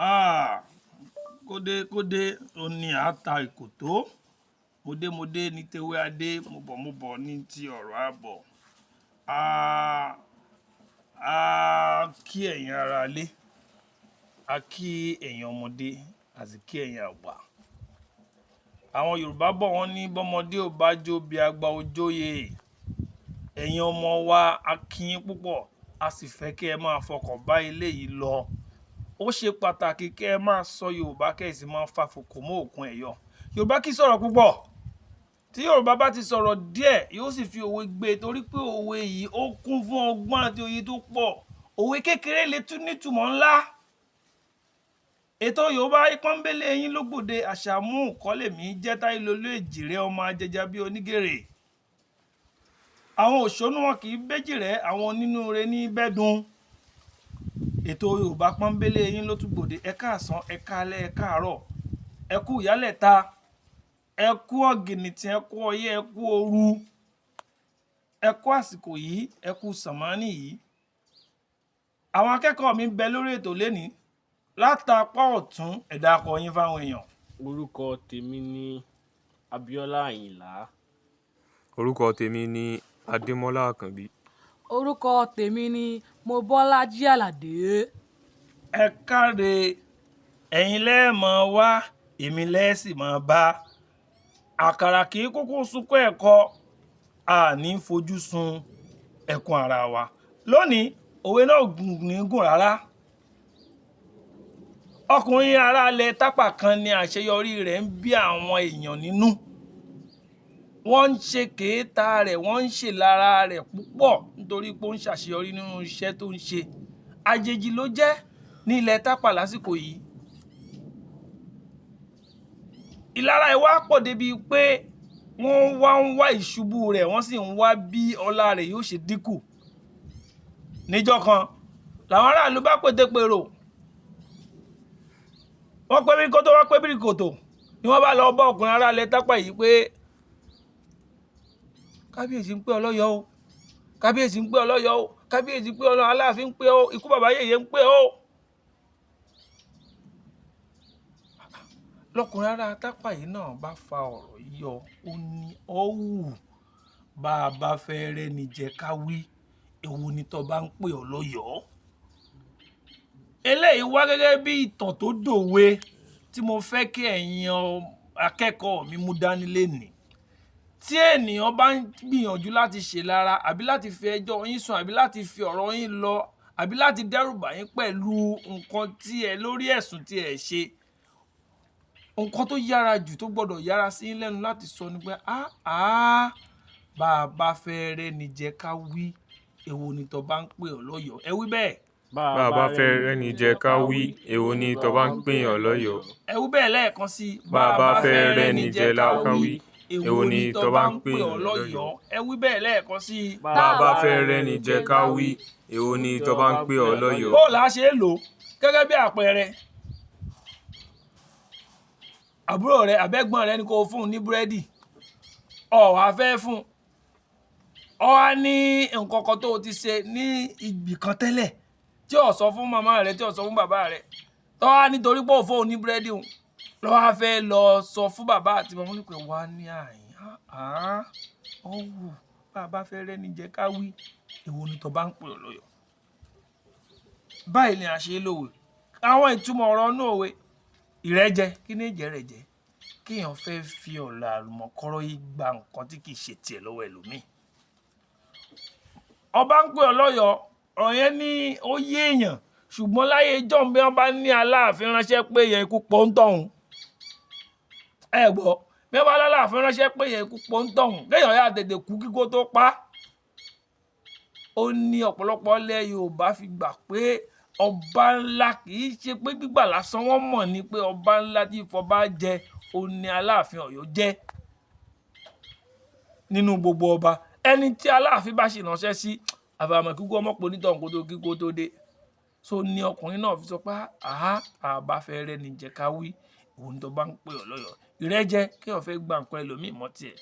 Ah, kódé kódé, ó ní àáta ìkòtó. Modémodé ní tewé adé, mobọ̀mobọ̀ ní ti ọ̀rọ̀ àbọ̀. A, a kí ẹ̀yin ará ilé, a kí ẹ̀yin ọmọdé, a sì kí ẹ̀yin àgbà. Àwọn Yorùbá bọ̀ wọ́n ní bọ́mọdé ò bá jó bí àgbà ó jóyè. Ẹ̀yin ọmọ wa, a kí yín púpọ̀, a sì fẹ́ kí ẹ máa fọkàn bá ilé yìí lọ. Ó ṣe pàtàkì kí ẹ máa sọ Yorùbá kí ẹ sì máa fa fòkò mọ́ òkun ẹ̀yọ. Yorùbá kì í sọ̀rọ̀ púpọ̀. Tí Yorùbá bá ti sọ̀rọ̀ díẹ̀, yóò sì fi òwe gbé torí pé òwe yìí ó kún fún ọgbọ́n àti òye tó pọ̀. Òwe kékeré lè tún ní ìtumọ̀ ńlá. Ètò Yorùbá pọ́nńbélé yín ló gbòde. Àṣàmú Kọ́lẹ̀mí jẹ́ Táyélolú Èjìrẹ́ ọmọ ajẹja bí onígèrè. Àwọn òṣónú wọn kì í béjìrẹ́, àwọn onínúure ní bẹ́dùn. Ètò Yorùbá pọ́nńbélé yín ló tún gbòde. Ẹ káàsán, ẹ káalẹ́, ẹ káàárọ̀, ẹ kú ìyálẹ̀ta, ẹ kú ọ̀gìnìtìn, ẹ kú ọyẹ́, ẹ kú ooru, ẹ kú àsìkò yìí, ẹ kú sànmọ́nì yìí. Àwọn akẹ́kọ̀ọ́ mi ń bẹ lórí ètò lénìí. Látapá ọ̀tún, ẹ dárúkọ yín fáwọn èèyàn. Orúkọ tèmi ni Abíọ́lá Àyìnlá. Orúkọ tèmi ni Adémọ́lá Àkànbí. Orúkọ tèmi ni Mobọ́lájí Àlàdé. Ẹ káre, ẹ̀yin lẹ́ẹ̀ mọ̀ wá, èmi lẹ́ẹ̀ sì mọ̀ bá. Àkàrà kì í kúkú sunkún ẹ̀kọ, a ní fojú sun ẹkún ara wa. Lónìí, òwe náà ní gùn rárá. Ọkùnrin ará ilẹ̀ Tápà kan ní àṣeyọrí rẹ̀ ń bí àwọn èèyàn nínú. Wọ́n ń ṣe kèéta rẹ̀, wọ́n ń ṣe lára rẹ̀ púpọ̀ nítorí pé ó ń ṣàṣeyọrí nínú iṣẹ́ tó ń ṣe. Àjèjì ló jẹ́ ní ilẹ̀ Tápà lásìkò yìí. Ìlara ẹ̀ wá pọ̀ débi pé wọ́n wá ń wá ìṣubú rẹ̀, wọ́n sì ń wá bí ọlá rẹ̀ yóò ṣe dínkù. Níjọ́ kan, làwọn aráàlú bá pètepèrò. Wọ́n pé bíríkótó, wọ́n pé bíríkòtò, ni wọ́n bá lọ bá ọkùnrin ará ilẹ̀ Tápà yìí pé kábíyèsí ń pè ọ́ lọ́yọ̀ọ́ o, kábíyèsí ń pè ọ́ lọ́yọ̀ọ́ o, kábíyèsí ń pè ọ́ lọ́yọ̀ọ́, aláàfin ń pè ọ́, ikú bàbá yèyé ń pè ọ́. Lọkùnrin ará Tápà yìí náà bá fa ọ̀rọ̀ yìí yọ, ó ní ọ́ wù bá a bá fẹ́ rẹ́ni jẹ ká wí, èwo ni tó bá ń pè ọ́ lọ́yọ̀ọ́. Eléyìí wá gẹ́gẹ́ bí ìtàn tó dòwe tí mo fẹ́ kí ẹ̀yin akẹ́kọ̀ọ́ mi mú dání lénìí. Tí ènìyàn bá ń gbìyànjú láti ṣe lára àbí láti fi ẹjọ́ yín sùn àbí láti fi ọ̀rọ̀ yín lọ àbí láti dẹ́rùbà yín pẹ̀lú nǹkan tí ẹ lórí ẹ̀sùn tí ẹ ṣe, nǹkan tó yára jù tó gbọdọ̀ yára sí yín lẹ́nu láti sọ ni pé àá bá a bá fẹ́ rẹ́ni jẹ ká wí, èwo ni tó bá ń pè ọ́ lọ́yọ̀ọ́. Ẹ wí bẹ́ẹ̀. Bá a bá fẹ́ rẹ́ni jẹ ká wí, èwo ni tó bá ń pè ọ́ lọ́yọ̀ọ́. Ẹ wí bẹ́ẹ̀ lẹ́ẹ̀kan sí i. Bá a bá fẹ́ rẹ́ni jẹ ká wí, èwo ni tó bá ń pè ọ́ lọ́yọ̀ọ́. Ẹ wí bẹ́ẹ̀ lẹ́ẹ̀kan sí i. Bá a bá fẹ́ rẹ́ni jẹ ká wí, èwo ni tó bá ń pè ọ́ lọ́yọ̀ọ́. Bó la ṣe é lò gẹ́gẹ́ bí àpẹẹrẹ, àbúrò rẹ àbẹ́gbọ́n rẹ ni kò fún un ní búrẹ́dì, ó wá fẹ́ fún un, ó wá ní nǹkan kan tó o ti ṣe ní ibì kan tẹ́lẹ̀ tí ò sọ fún màmá rẹ, tí ò sọ fún bàbá rẹ, tó wá nítorí pé ò fún òun ní búrẹ́dì òun ló wá fẹ́ lọ sọ fún bàbá àti màmá ní pé wá ní àyín ó wù bá a bá fẹ́ rẹ́ni jẹ ká wí, èwo ni tó bá ń pè ọ́ lọ́yọ̀ọ́. Báyìí ni a ṣe é lòwe. Àwọn ìtumọ̀ ọ̀rọ̀ inú òwe: ìrẹ́jẹ, kí ni ìjẹ́ rẹ̀ jẹ́? Kéèyàn fẹ́ fi ọ̀nà àlùmọ̀kọ́rọ́ yìí gba nǹkan tí kì í ṣe tiẹ̀ lọ́wọ́ ẹlòmíì. Ọba ń pè ọ́ lọ́yọ̀ọ́, ọ̀rọ̀ yẹn ní ó yé èèyàn, ṣùgbọ́n láyé ijọ́un bí wọ́n bá ní aláàfin ránṣẹ́ pé èèyàn, ikú pọ̀ ń tọ̀hún. Ẹ gbọ́, bí wọ́n bá láláàfin ránṣẹ́ pé èèyàn, ikú pọ̀ ń tọ̀hún, kéèyàn yá tètè kú kíkó tó pa. Ó ní ọ̀pọ̀lọpọ̀ ilẹ̀ Yorùbá fi gbà pé ọba ńlá kì í ṣe pé gbígbà lásán, wọ́n mọ̀ ní pé ọba ńlá tí ìfọba jẹ, ó ní Aláàfin Ọ̀yọ́ jẹ́ nínú gbogbo ọba. Ẹni tí Aláàfin bá ṣe ránṣẹ́ sí, àfàìmọ̀ kíkú ọmọ pò onítọ̀hún kó tó kíkó tó dé. So ní ọkùnrin náà fi sọ pé àá àbá fẹ́ rẹ́ni jẹ ká wí, òun tó bá ń pè ọ́ lọ́yọ̀ọ́. Ìrẹ́jẹ, kéèyàn fẹ́ gba nǹkan ẹlòmíì mọ́ tiẹ̀.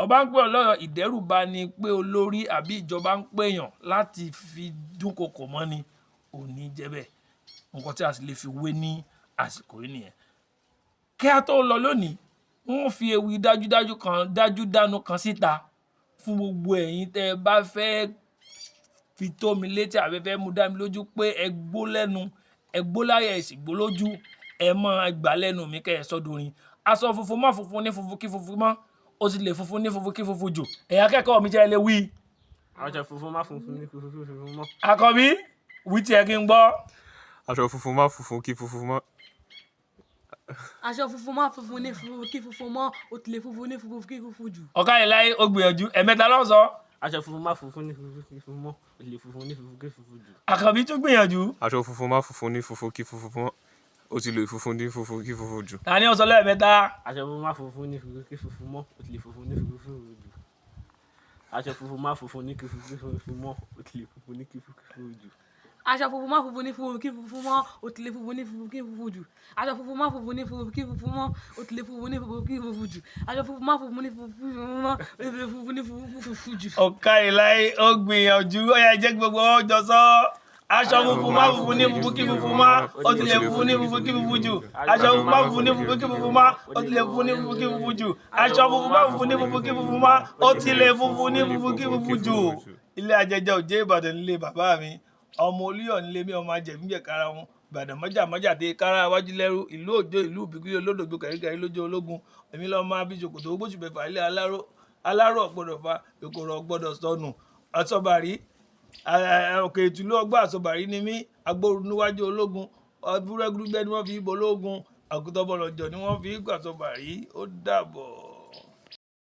Ọba ń pè ọ́ lọ́yọ̀ọ́, ìdẹ́rùbà ni pé olórí àbí ìjọba ń pèèyàn láti fi dúnkokò mọ́ni, ò ní jẹ́ bẹ́ẹ̀. Nǹkan tí a sì lè fi wé ní àsìkò yìí nìyẹn. Kí a tó lọ lónìí, wọ́n fi ewì dájúdájú kan dájúdánu kan síta fún gbogbo ẹ̀yin tẹ́ ẹ bá fẹ́ fi tó mi létí àbí fẹ́ mú dá mi lójú pé ẹ gbó lẹ́nu, ẹ gbó láyà, ẹ sì gbó lójú, ẹ máa gbà lẹ́nu mi kẹ́ ẹ sọ́ dorin. Aṣọ funfun mọ́ funfun ní funfun kí funfun mọ́, ó sì lè funfun ní funfun kí funfun jù. Ẹ̀yin akẹ́kọ̀ọ́ mi, jẹ́ ẹ lè wí. Aṣọ funfun má funfun ní funfun kí funfun mọ́. Àkànbí, wí tiẹ̀ kí n gbọ́. Aṣọ funfun má funfun kí funfun mọ́. Aṣọ funfun má funfun ní funfun kí funfun mọ́, ó ti lè funfun ní funfun kí funfun jù. Ọ̀ká ìláyé, ó gbìyànjú. Ẹ̀mẹ́ta lọ́sọ̀ọ́. Aṣọ funfun má funfun ní funfun kí funfun mọ́, ó lè funfun ní funfun kí funfun jù. Àkànbí tún gbìyànjú. Aṣọ funfun má funfun ní funfun kí funfun mọ́, ó ti lè funfun ní funfun kí funfun jù. Ta ni ó sọ lẹ́ẹ̀mẹ́ta? Aṣọ funfun má funfun ní funfun kí funfun mọ́, ó ti lè funfun ní funfun kí funfun jù. Aṣọ funfun má funfun ní funfun kí funfun mọ́, ó ti lè funfun ní funfun kí funfun jù. Aṣọ funfun má funfun ní funfun kí funfun mọ́, ó ti lè funfun ní funfun kí funfun jù. Aṣọ funfun má funfun ní funfun kí funfun mọ́, ó ti lè funfun ní funfun kí funfun jù. Aṣọ funfun má funfun ní funfun kí funfun mọ́, ó ti lè funfun ní funfun kí funfun jù. Ọ̀ká ìláyé, ó gbìyànjú. Ó yá, jẹ́ kí gbogbo wọn jọ sọ. Aṣọ funfun má funfun ní funfun kí funfun má, ó ti lè funfun ní funfun kí funfun jù. Aṣọ funfun má funfun ní funfun kí funfun má, ó ti lè funfun ní funfun kí funfun jù. Aṣọ funfun má funfun ní funfun kí funfun má, ó ti lè funfun ní funfun kí funfun jù. Ilé ajẹjẹ òjé Ìbàdàn nílé bàbá mi. Ọmọ Olúyọ̀ nílé mi, ọmọ ajẹ̀míjẹ̀ kára wọn. Ìbàdàn mọ́jà mọ́jà dé kára wájú lẹ́rú, ìlú Òjó, ìlú ìbíkúlẹ̀ olódògbò kẹ̀ríkẹ̀rí lójú ológun. Èmi lọ́ọ́ máa bí ṣòkòtò gbóṣù mẹ́fà ilé aláró, aláró ọ̀gbọ́dọ̀ fa ìkòrò ọ̀gbọ́dọ̀ sọnù. Àsọ̀bàrí òkè ìtùlú ọgbà àsọ̀bàrí ni mí, agbóru níwájú ológun, búrẹ́gúdúgbẹ́ ni wọ́n fi í bológun, àgùntàn bọ̀lọ̀jọ̀ ni wọ́n fi í gbàsọ̀bàrí. Ó dàbọ̀.